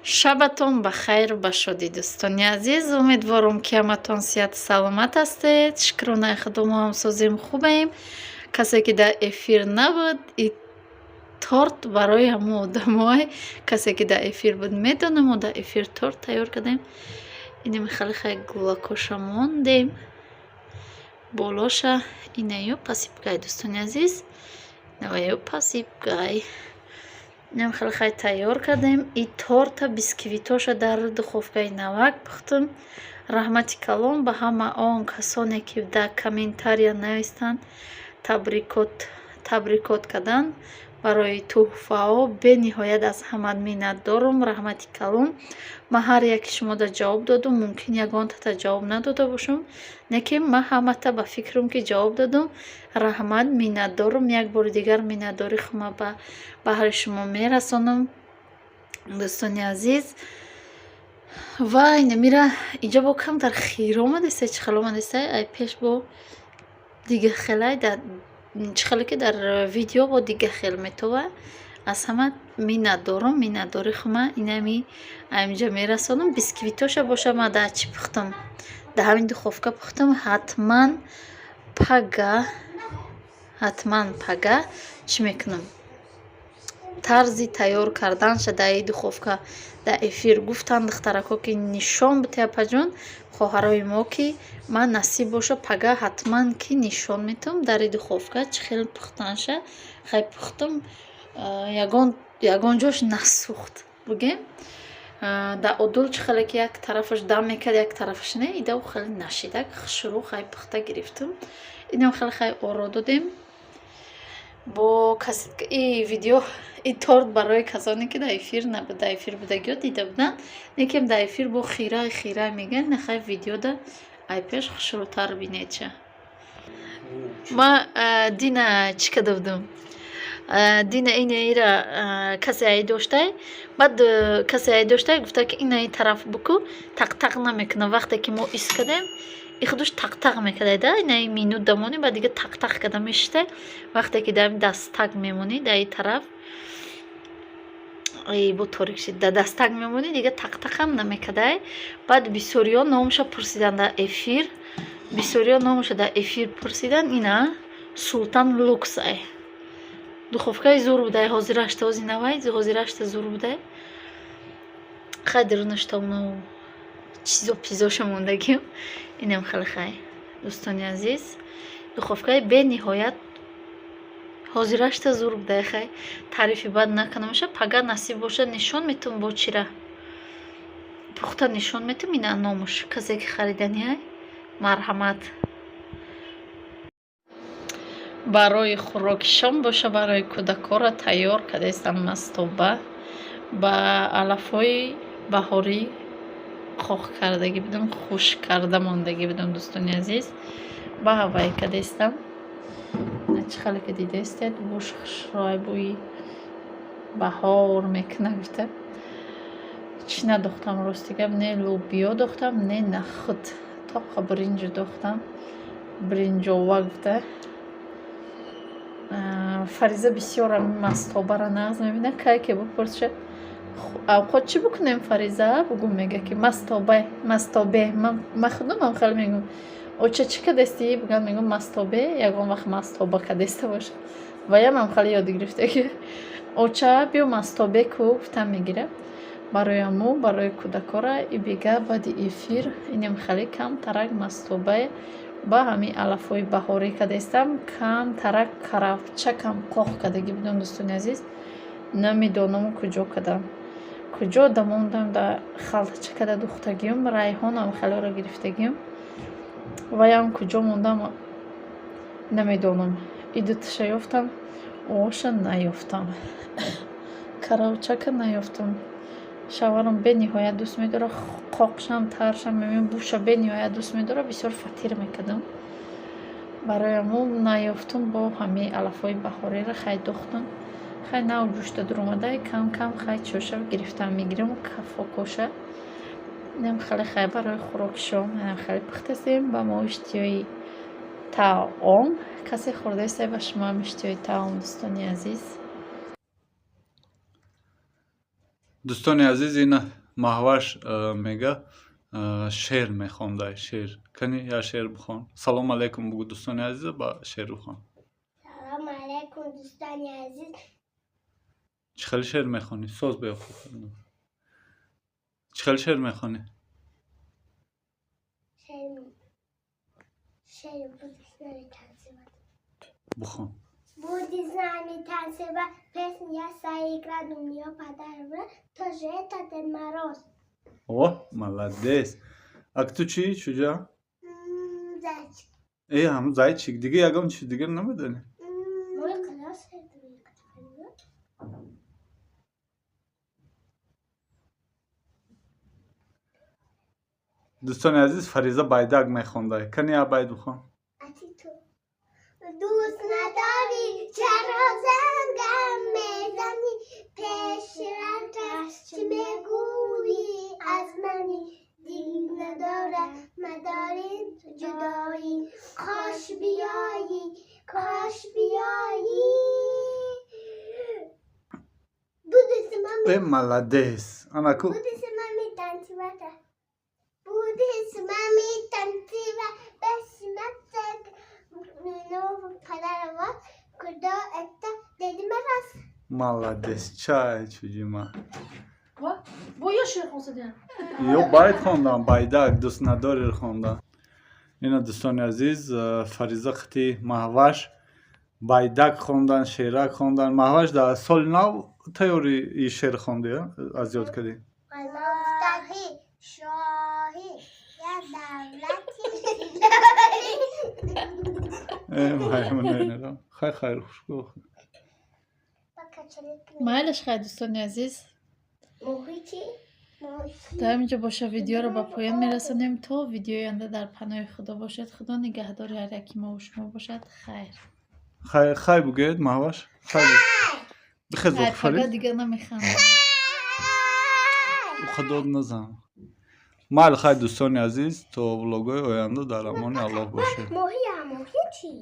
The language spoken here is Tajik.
Шабатон ба хайру ба шодӣ, дӯстони азиз. Умедворам, ки ҳаматон сиҳату саломат ҳастед. Шукронаи Худо, мо ҳам созем, хубем. Касе ки дар эфир набуд, и торт барои ҳамон одамое. Касе ки дар эфир буд, медонам, мо дар эфир торт тайёр кардем. Инами хеле гулакоша мондем болоша. Инаю посыпка й, дӯстони азиз, инаваю посыпка й. Инам хеле хай тайёр кардем. И торта, бисквитоша дар духовкаи навак пухтум. Раҳмати калон ба ҳама он касоне, ки дар комментария навистанд, табрикот карданд барои тӯҳфаҳо. Бениҳоят аз ҳама миннатдорум. Раҳмати калон. Ман ҳар яки шумода ҷавоб додум. Мумкин, ягонтата ҷавоб надода бошам, лекин ман ҳамата, ба фикрам, ки ҷавоб додум. Раҳмат, миннатдорум. Як бори дигар миннатдории худро ба баҳри шумо мерасонам, дӯстони азиз. Ва инамира инҷо бо камтар хира омадеста. Чӣ хел омадеста? Ай пеш бо дига хелай, чӣ хеле ки дар видео бо дига хел метова. Аз ҳама миннатдорум. Миннатдории худро инами аинҷа мерасонам. Бисквитоша боша, ман дар чӣ пухтам? Дар ҳамин духовка пухтам. Ҳатман пага, ҳатман пага чӣ мекунам? Тарзи тайёр карданша дар и духовка дар эфир гуфтанд духтарако, ки нишон бите, апаҷон, хоҳарои мо, ки ман насиб боша, пага ҳатман ки нишон метавам дар и духовка чӣ хел пухтанша. Хай, пухтум, ягон ҷош насӯхт, бугем. Дар одул чӣ хеле ки як тарафаш дам мекард, як тарафаш не, идау хеле нашидак, хушрӯ хай пухта гирифтум. Инам хеле хай оро додем. Бо и видео, и торт барои касоне ки дар эфир набуд. Дар эфир будагиҳо дида буданд, лекин дар эфир бо хира хира мегӯянд. Нахай, видеода ай пеш хушрӯтар бинедша. Ма дина чӣ карда будам? Дина инаира касе ай доштай, баъд касе ай доштай гуфта, ки инаи тараф буку, тақтақ намекунад. Вақте ки мо ис кардем, и худуш тақтақ мекардай да. Инаи минут дамонӣ, баъд дига тақтақ карда мешистай. Вақте ки дар дастак мемонӣ, дар и тараф бо торик шид, дар дастак мемонӣ, дига тақтақам намекардай. Баъд бисёриҳо номаша пурсиданд дар эфир, бисёриҳо номаша дар эфир пурсиданд. Ина Султан Люкс ай духовкаи зур будай. Ҳозирашта, ҳози навай, ҳозирашта зур будай. Хай, дарунашта уно чизо пизоша мондагим. Инам хеле хай, дӯстони азиз, духовкаи бениҳоят ҳозирашта зур будай. Хай, таърифи бад накунамаша. Пага насиб бошад, нишон метавам, бо чира пухта нишон метавам. Ина номуш. Касе ки хариданиай, марҳамат. Барои хӯроки шом боша, барои кӯдакҳоро тайёр кардаистам мастоба ба алафҳои баҳорӣ. Қоқ кардагӣ будам, хушк карда мондагӣ будам, дӯстони азиз. Ба ҳавае кардаистам. Чӣ хеле ки дидаистед, бӯш хушрӯай, бӯи баҳор мекунад гуфта. Чӣ надохтам, рости гап? Не лӯбиё дохтам, не нахӯд, тоқа биринҷу дохтам, биринҷова гуфта. Фариза бисёр ҳамин мастобаро нағз мебинад. Кай ки бипурсша: «Авқот чӣ бикунем, Фариза?» бугӯ, мега, ки мастобе, мастобе. Ман худумам хеле мегӯм: «Оча, чӣ кардастӣ?» Бугӯяд, мегӯм: «Мастобе». Ягон вақт мастоба кардеста боша. Ваямам хеле ёд гирифта, ки «Оча, биё, мастобе ку» гуфтам, мегирад. Барои аму, барои кӯдакҳоро и бега баъди эфир инам хеле камтарак мастобае ба ҳамин алафҳои баҳорӣ кардаистам. Камтарак каравчакам қоқ кардагӣ будам, дӯстони азиз, намедонам куҷо кардам, куҷо дамондам. Дар халтача када духтагиюм, райҳонам хелеро гирифтагиюм, ваям куҷо мондам, намедонам. И дуташа ёфтам, оша наёфтам, каравчака наёфтам. Шавҳарам бениҳоят дӯст медорад қоқшам, таршам, буша бениҳоят дӯст медорад. Бисёр фатир мекардам. Барои ҳамун наёфтум. Бо ҳамаи алафҳои баҳориро хай духтам. Хай, нав ҷӯшта дуромадай, кам кам хай чоша гирифтам, мегирам кафокоша. Инам хеле хай барои хӯроки шом, инам хеле пухтастем. Ба мо иштиҳои таом. Касе хӯрдаистед, ба шумоам иштиҳои таом, дӯстони азиз. Дӯстони азиз, ин Маҳваш мега шеър мехонда, шеър. Кани я шеър бихон. Салом алейкум бугӯ дӯстони азиз, ба шеър бихон. Салом алейкум дӯстони азиз. Чӣ хел шеър мехонӣ? Соз биё. Чӣ хел шеър мехонӣ? Шеър буди с нами танцевать. Бихон. Буди с нами танцевать, песню я заиграю, мне подарю, тоже это Дед Мороз. О, молодец. А ту чӣ, чуҷа? Зайчик. Э, ҳам зайчик. Дига ягон чиз дигар намедонӣ? Мой класс. Дӯстони азиз, Фариза байдак мехонда. Кани я байд бихон. Дӯст надорӣ, чаро зангам мезанӣ? Пеши рафташ чӣ мегӯӣ аз мани? Дил надорад мадори ҷудоӣ. Кош биёӣ, кош биёӣ. Буди с мами. Э, молодец. Анаку. Буди с мами танцевать. Буди с мами танцевать. Бешматак новый подарок. Куда это Дед Мороз? Молодец. Чай, чуҷима. Бо ё шеър хонсадиан? Ё байд хондам, байдак, дӯст надорир хонда. Ина дӯстони азиз, Фариза қити Маҳваш байдак хондан, шеърак хондан. Маҳваш, дар соли нав тайёри и шеър хонди, аз ёд кардӣ? Шоҳӣ, шоҳӣ, як давлати. Э, маймун, хай, хайр, хушгӯ. Майлаш, хай, дӯстони азиз. То ҳаминҷо боша, видеоро ба поён мерасонем. То видеои оянда дар паноҳи Худо бошед. Худо нигаҳдори ҳар яки мову шумо бошад. Хайр. Хайр, хай бугӯед, Маҳваш. Хай. Бихез. Хайр, Фарид. фақат дига намехандам. Худо назан. Майли, хай, дӯстони азиз, то влогҳои оянда дар амони Аллоҳ бошед. Моҳия, моҳи чӣ?